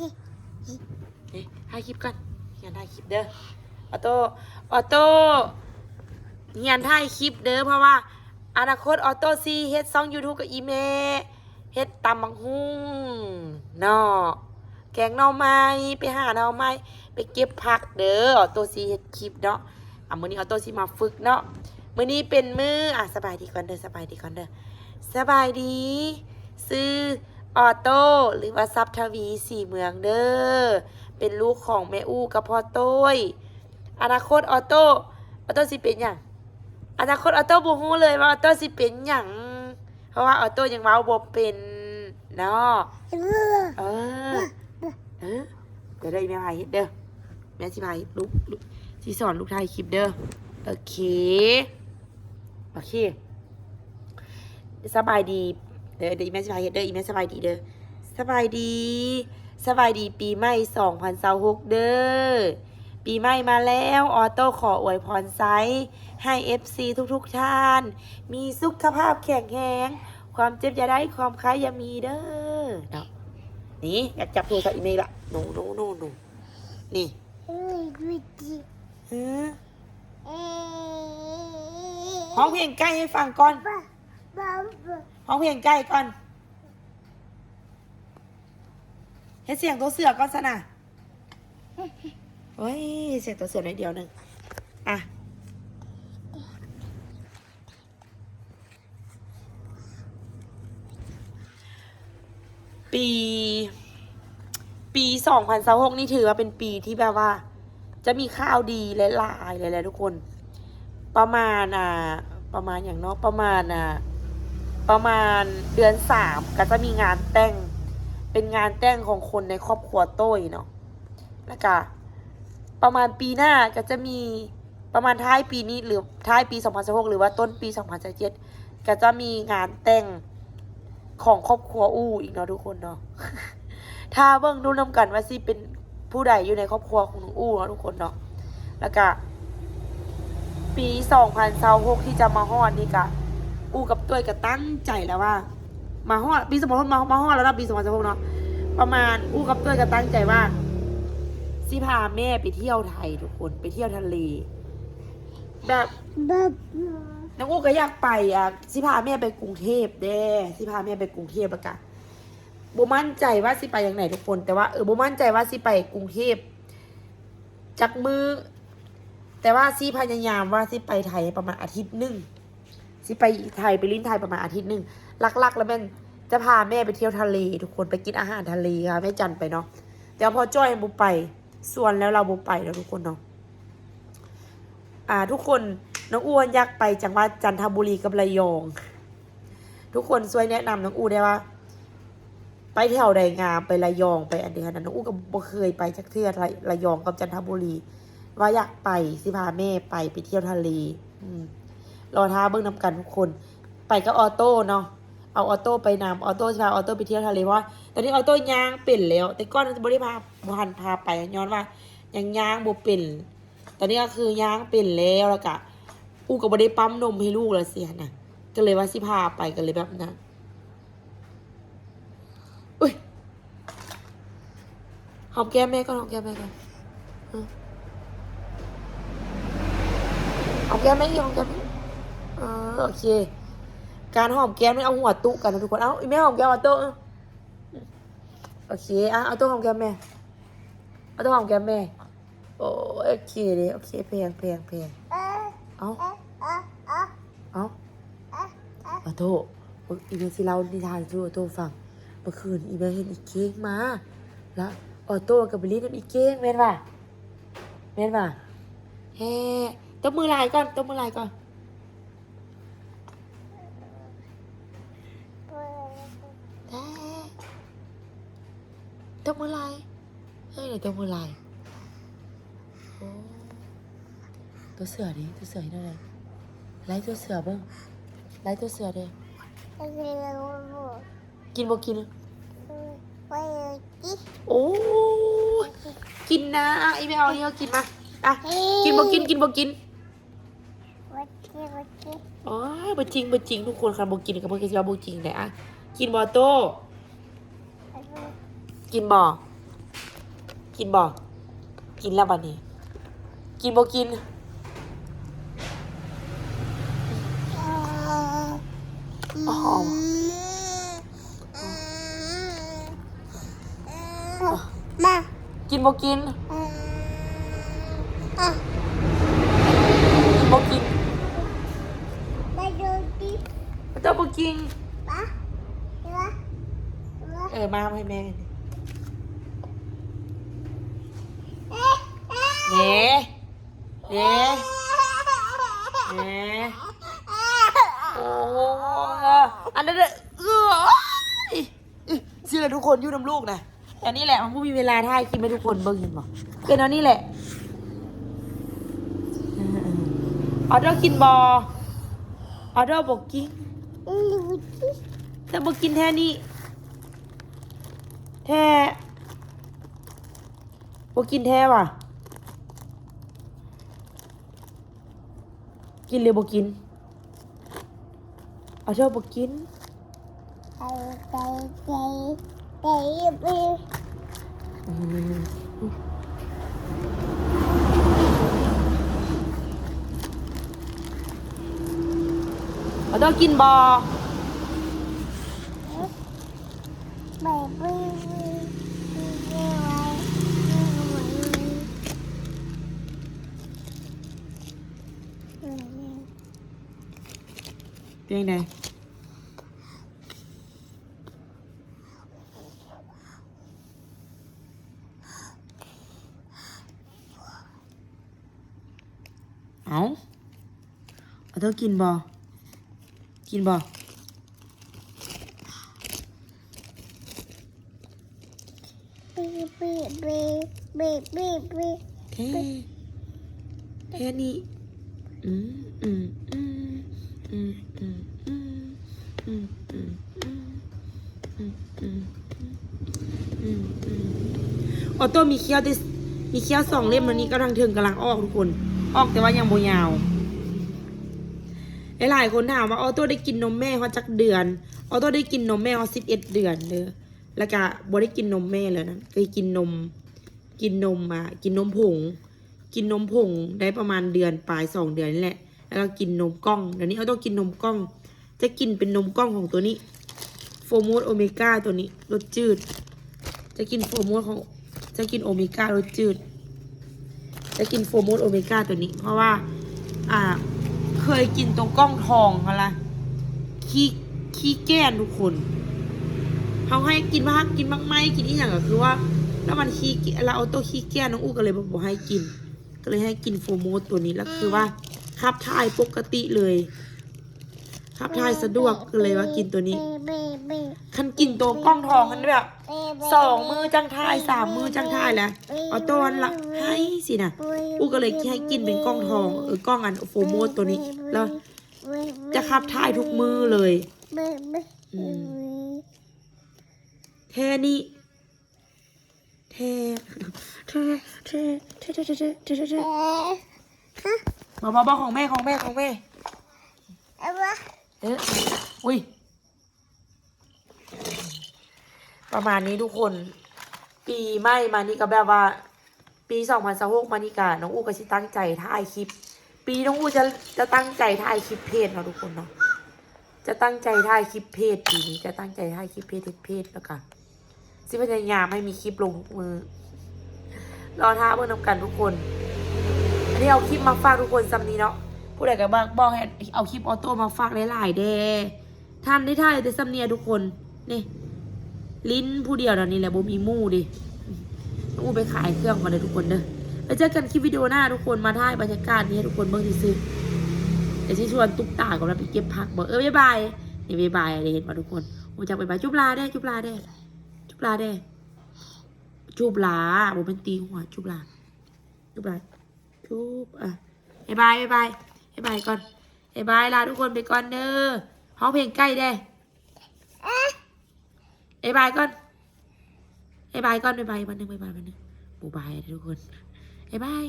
ເອີ ຖ່າຍຄລິບກ່ອນ ຮຽນຖ່າຍຄລິບເດີ. ອອໂຕ້ ອອໂຕ້ ຮຽນຖ່າຍຄລິບເດີ ເພາະວ່າອະນາຄົດອອໂຕ້ຊິເຮັດຊ່ອງຢູທູບກັບອີ່ແມ່ ເຮັດຕຳບັກຫຸ່ງເນາະ ແກງໜໍ່ໄມ້ ໄປຫາໜໍ່ໄມ້ ໄປເກັບຜັກເດີ. ອອໂຕ້ຊິເຮັດຄລິບເນາະ ອ່ະ ມື້ນີ້ອອໂຕ້ຊິມາຝຶກເນາະ. ມື້ນີ້ເປັນມື້ ອ່ະ ສະບາຍດີກ່ອນເດີ ສະບາຍດີກ່ອນເດີ. ສະບາຍດີ ຊື່ອອໂຕ້ ຫຼືວ່າ ຊັບທະວີ ສີເມືອງເດີ ເປັນລູກຂອງແມ່ອູ້ກັບພໍ່ໂຕ້ຍ. ອະນາຄົດອອໂຕ້ ອອໂຕ້ຊິເປັນຫຍັງ? ອະນາຄົດອອໂຕ້ບໍ່ຮູ້ເລີຍວ່າອອໂຕ້ຊິເປັນຫຍັງ ເພາະວ່າອອໂຕ້ຍັງເວົ້າບໍ່ເປັນເນາະ. ເອີ ເອີ ດຽວເດີ ອີ່ແມ່ພາເຮັດເດີ ແມ່ຊິພາເຮັດ ລູກ ລູກ ຊິສອນລູກຖ່າຍຄລິບເດີ. ໂອເຄ ໂອເຄ ສະບາຍດີເດີ ດຽວອີ່ແມ່ຊິພາເຮັດເດີ ອີ່ແມ່ສະບາຍດີເດີ. ສະບາຍດີ ສະບາຍດີປີໃໝ່ສອງພັນຊາວຫົກເດີ. ປີໃໝ່ມາແລ້ວ ອອໂຕ້ຂໍອວຍພອນໄຊໃຫ້ເອັຟຊີທຸກໆທ່ານ ມີສຸຂະພາບແຂງແຮງ ຄວາມເຈັບຢ່າໄດ້ ຄວາມໄຂ້ຢ່າມີເດີເນາະ. ນີ້ ຢາກຈັບໂທລະສັບອີ່ແມ່ລະ ໂນ ໂນ ໂນ ໂນ ນີ້ ຮ້ອງເພງໄກ່ໃຫ້ຟັງກ່ອນ ຮ້ອງເພງໄກ່ກ່ອນ ເຮັດສຽງຕົວເສືອກ່ອນຊັ້ນນະ. ໂອ້ຍ ສຽງຕົວເສືອໜ້ອຍດຽວໜຶ່ງ ອ່ະ. ປີ ປີສອງພັນຊາວຫົກນີ້ຖືວ່າເປັນປີທີ່ແບບວ່າຈະມີຂ່າວດີຫຼາຍໆເລີຍແຫຼະທຸກຄົນ. ປະມານ ອ່າ ປະມານຫຍັງເນາະ ປະມານ ອ່າ ປະມານເດືອນສາມ ກໍຈະມີງານແຕ່ງ ເປັນງານແຕ່ງຂອງຄົນໃນຄອບຄົວໂຕ້ຍເນາະ. ແລ້ວກະປະມານປີໜ້າກໍຈະມີ ປະມານທ້າຍປີນີ້ ຫຼື ທ້າຍປີສອງພັນຊາວຫົກ ຫຼືວ່າຕົ້ນປີສອງພັນຊາວເຈັດ ກໍຈະມີງານແຕ່ງຂອງຄອບຄົວອູ້ອີກເນາະທຸກຄົນເນາະ. ຖ້າເບິ່ງດູນຳກັນວ່າຊິເປັນຜູ້ໃດຢູ່ໃນຄອບຄົວຂອງນ້ອງອູ້ເນາະທຸກຄົນເນາະ. ແລ້ວກະປີສອງພັນຊາວຫົກທີ່ຈະມາຮອດນີ້ກະ ອູ້ກັບໂຕ້ຍກໍຕັ້ງໃຈແລ້ວວ່າ ມາຮອດປີສອງພັນ ມາ ມາຮອດແລ້ວເນາະ ປີສອງພັນຊາວຫົກເນາະ ປະມານ ອູ້ກັບໂຕ້ຍກໍຕັ້ງໃຈວ່າຊິພາແມ່ໄປທ່ຽວໄທທຸກຄົນ ໄປທ່ຽວທະເລ ແບບ ນ້ອງອູ້ກໍຢາກໄປ ອ່າ ຊິພາແມ່ໄປກຸງເທບເດ້ ຊິພາແມ່ໄປກຸງເທບ ແລ້ວກະບໍ່ໝັ້ນໃຈວ່າຊິໄປຫຍັງໃດທຸກຄົນ ແຕ່ວ່າ ເອີ ບໍ່ໝັ້ນໃຈວ່າຊິໄປກຸງເທບ ຈັກມື້ ແຕ່ວ່າຊິພະຍາຍາມວ່າຊິໄປໄທປະມານອາທິດໜຶ່ງ ຊິໄປໄທ ໄປຫຼິ້ນໄທປະມານອາທິດໜຶ່ງ. ຫຼັກໆແລ້ວແມ່ນຈະພາແມ່ໄປທ່ຽວທະເລທຸກຄົນ ໄປກິນອາຫານທະເລ ພາແມ່ຈັນໄປເນາະ ແຕ່ວ່າພໍ່ຈ້ອຍບໍ່ໄປ ຊວນແລ້ວລາວບໍ່ໄປເນາະທຸກຄົນເນາະ. ອ່າ ທຸກຄົນ ນ້ອງອູ້ຢາກໄປຈັງຫວັດຈັນທະບູລີກັບລະຍອງ ທຸກຄົນຊ່ວຍແນະນຳນ້ອງອູ້ແດ່ວ່າ ໄປແຖວໃດງາມ ໄປລະຍອງ ໄປອັນເດຫັ້ນນະ ນ້ອງອູ້ກໍບໍ່ເຄີຍໄປຈັກເທື່ອ ລະ ລະຍອງກັບຈັນທະບູລີ ວ່າຢາກໄປ ຊິພາແມ່ໄປ ໄປທ່ຽວທະເລ. ອືມ ລໍຖ້າເບິ່ງນຳກັນທຸກຄົນ ໄປກັບອອໂຕ້ເນາະ ເອົາອອໂຕ້ໄປນຳ ອອໂຕ້ ຊິພາອອໂຕ້ໄປທ່ຽວທະເລ ເພາະວ່າຕອນນີ້ອອໂຕ້ຍ່າງເປັນແລ້ວ ແຕ່ກ່ອນຈະບໍ່ໄດ້ພາ ບໍ່ທັນພາໄປ ຍ້ອນວ່າຍັງຍ່າງບໍ່ເປັນ. ຕອນນີ້ກໍຄືຍ່າງເປັນແລ້ວ ແລ້ວກະ ອູ້ກໍບໍ່ໄດ້ປ້ຳນົມໃຫ້ລູກແລ້ວຊີ້ຫັ້ນນະ ກໍເລີຍວ່າຊິພາໄປ ກໍເລີຍແບບນັ້ນ. ອຸ້ຍ ຫອມແກ້ມແມ່ກ່ອນ ຫອມແກ້ມແມ່ກ່ອນ ເອີ ຫອມແກ້ມແມ່ອີກ ຫອມແກ້ມ ເອີ ໂອເຄ ການຫອມແກ້ມນີ້ເອົາຫົວຕຸກັນນະທຸກຄົນ. ເອົ້າ ອີແມ່ຫອມແກ້ມອາໂຕ້ ເອີ ໂອເຄ ອ່ະ ອາໂຕ້ຫອມແກ້ມແມ່ ອາໂຕ້ຫອມແກ້ມແມ່. ໂອເຄເດ້ ໂອເຄ ແພງ ແພງ ແພງ ເອົ້າ ເອົ້າ ອາໂຕ້ ເບິ່ງ ອີແມ່ຊິເລົ່ານິທານສູ່ອາໂຕ້ຟັງ. ເມື່ອຄືນອີແມ່ເຫັນອີເກ້ງມາ ລະອາໂຕ້ກໍໄປຫຼິ້ນນຳອີເກ້ງ ແມ່ນຫວາ? ແມ່ນຫວາ? ແຮ ຕົບມືຫຼາຍກ່ອນ ຕົບມືຫຼາຍກ່ອນ. ແທ້ ຕົບມືຫຼາຍ ເອີ ຕົບມືຫຼາຍ. ໂອ້ ຕົວເສືອເດ້ ຕົວເສືອເຮັດແນວໃດ? ໄລ່ຕົວເສືອເບິ່ງ ໄລ່ຕົວເສືອເດ້. ກິນບໍ່ກິນ? ໂອ້ຍ ກິນນະ ອີແມ່ເອົານີ້ເຮົາກິນມາ. ອ່ະ ກິນບໍ່ກິນ? ກິນບໍ່ກິນ? ບໍ່ກິນ ບໍ່ກິນ ໂອ້ຍ ບໍ່ຈິງ ບໍ່ຈິງ ທຸກຄົນ ຄັນບໍ່ກິນກໍເພິ່ນກໍຊິວ່າບໍ່ຈິງແຫຼະ. ອ່ະ ກິນບໍ່ໂຕ້? ບໍ່ກິນ ກິນບໍ່? ກິນບໍ່? ກິນແລ້ວບັດນີ້ ກິນບໍ່ກິນ? ອໍ ມາ ກິນບໍ່ກິນ? ກິນບໍ່ກິນ? ເຈົ້າບໍ່ກິນ? ເອີ ມາໃຫ້ແມ່ ເນ ເນ ເນ ໂອ້ ອັນນັ້ນ ເອີ ໂອ້ຍ ອື ຊີ້ແຫຼະທຸກຄົນ ຢູ່ນຳລູກນະ ອັນນີ້ແຫຼະ ມັນບໍ່ມີເວລາຖ່າຍຄລິບໃຫ້ທຸກຄົນເບິ່ງ ເຫັນບໍ່? ເປັນອັນນີ້ແຫຼະ ອອໂຕ້ກິນບໍ່? ອອໂຕ້ບໍ່ກິນ ແຕ່ບໍ່ກິນແທ້ນີ້ ແທ້ ບໍ່ກິນແທ້ຫວາ? ກິນຫຼືບໍ່ກິນ? ອາເທວບໍ່ກິນ ອາເທວກິນບໍ່? ເປັນຈັ່ງໃດ? ເອົ້າ ອາໂຕ້ກິນບໍ່? ກິນບໍ່? ແທ້ ແທ້ນີ້ ອືມ ອືມ ອືມ ອາໂຕ້ມີຂຽວແຕ່ ມີຂຽວສອງເຫຼັ້ມ ແລ້ວນີ້ກຳລັງເທິງກຳລັງອອກທຸກຄົນ ອອກແຕ່ວ່າຍັງບໍ່ຍາວ. ຫຼາຍໆຄົນຖາມວ່າ ອາໂຕ້ໄດ້ກິນນົມແມ່ຮອດຈັກເດືອນ? ອາໂຕ້ໄດ້ກິນນົມແມ່ຮອດສິບເອັດເດືອນເດີ ແລ້ວກະບໍ່ໄດ້ກິນນົມແມ່ແລ້ວນະ ກໍກິນນົມ ກິນນົມ ອາ ກິນນົມຜົງ ກິນນົມຜົງໄດ້ປະມານເດືອນປາຍ ສອງເດືອນນີ້ແຫຼະ ແລ້ວກໍກິນນົມກ່ອງ. ດຽວນີ້ອາໂຕ້ກິນນົມກ່ອງ ຈະກິນເປັນນົມກ່ອງຂອງຕົວນີ້ ໂຟມອດໂອເມກາ ຕົວນີ້ລົດຈືດ ຈະກິນໂຟມອດຂອງ ຈະກິນໂອເມກາລົດຈືດ ຈະກິນໂຟມອດໂອເມກາຕົວນີ້ ເພາະວ່າ ອ່າ ເຄີຍກິນຕົວກ່ອງທອງຫັ້ນລະ ຂີ້ ຂີ້ແກ່ນທຸກຄົນ ເຮົາໃຫ້ກິນຜັກ ກິນໝາກໄມ້ ກິນອີ່ຫຍັງ ກໍຄືວ່າ ແລ້ວມັນຂີ້ແກ່ນ ແລ້ວອາໂຕ້ຂີ້ແກ່ນ ນ້ອງອູກໍເລີຍແບບບໍ່ໃຫ້ກິນ ກໍເລີຍໃຫ້ກິນໂຟມອດຕົວນີ້ ແລ້ວຄືວ່າຂັບຖ່າຍປົກກະຕິເລີຍ ຂັບຖ່າຍສະດວກ ກໍເລີຍວ່າກິນຕົວນີ້. ຄັນກິນຕົວກ່ອງທອງຫັ້ນແບບ ສອງມື້ຈັ່ງຖ່າຍ ສາມມື້ຈັ່ງຖ່າຍແຫຼະ ອາໂຕ້ຫັ້ນລະໃຫ້ຊີ້ນະ ອູກໍເລີຍໃຫ້ກິນເປັນກ່ອງທອງ ເອີ ກ່ອງອັນໂຟມອດຕົວນີ້ ແລ້ວຈະຂັບຖ່າຍທຸກມື້ເລີຍ. ອືມ ແທ້ນີ້ ແທ້ ແທ້ ແທ້ ແທ້ ບໍ່ ບໍ່ ບໍ່ ຂອງແມ່ ຂອງແມ່ ຂອງແມ່ ເອີ ອຸ້ຍ ປະມານນີ້ທຸກຄົນ ປີໃໝ່ມານີ້ກໍແບບວ່າ ປີສອງພັນຊາວຫົກມານີ້ກະ ນ້ອງອູກະຊິຕັ້ງໃຈຖ່າຍຄລິບ ປີນ້ອງອູຈະ ຈະຕັ້ງໃຈຖ່າຍຄລິບເພຈເນາະທຸກຄົນເນາະ ຈະຕັ້ງໃຈຖ່າຍຄລິບເພຈ ປີນີ້ຈະຕັ້ງໃຈຖ່າຍຄລິບເພຈ ເຮັດເພຈ ແລ້ວກະຊິພະຍາຍາມໃຫ້ມີຄລິບລົງທຸກມື້ ລໍຖ້າເບິ່ງນຳກັນທຸກຄົນ. ອັນນີ້ເອົາຄລິບມາຝາກທຸກຄົນຊ່ຳນີ້ເນາະ ຜູ້ໃດກໍບອກ ບອກໃຫ້ເອົາຄລິບອາໂຕ້ມາຝາກຫຼາຍໆແດ່. ທ່ານໄດ້ຖ່າຍແຕ່ຊ່ຳນີ້ທຸກຄົນ ນີ້ ຫຼິ້ນຜູ້ດຽວດຽວນີ້ແຫຼະ ບໍ່ມີໝູ່ເດ້. ນ້ອງອູໄປຂາຍເຄື່ອງກ່ອນເດີທຸກຄົນເດີ ໄປເຈີກັນຄລິບວິດີໂອໜ້າທຸກຄົນ. ມາຖ່າຍບັນຍາກາດນີ້ໃຫ້ທຸກຄົນເບິ່ງຊື່ໆ ແຕ່ຊິຊວນຕຸກຕາກ່ອນວ່າໄປເກັບຜັກບໍ່. ເອີ ບາຍບາຍ ນີ້ບາຍບາຍເດ້ ເຫັນບໍ່ທຸກຄົນ? ຮູ້ຈັກບາຍບາຍ ຈູບລາແດ່ ຈູບລາແດ່ ຈູບລາແດ່ ຈູບລາ ບໍ່ແມ່ນຕີຫົວ ຈູບລາ ຈູບລາ ຈູບ ອ່ະ ບາຍບາຍ ບາຍບາຍ ບາຍບາຍກ່ອນ ບາຍບາຍ ລາທຸກຄົນໄປກ່ອນເດີ. ຮ້ອງເພງໄກ່ແດ່ ບາຍບາຍກ່ອນ ບາຍບາຍກ່ອນ ບາຍບາຍ ບາຍບາຍ ບາຍບາຍ ບາຍບາຍ ທຸກຄົນ ບາຍບາຍ.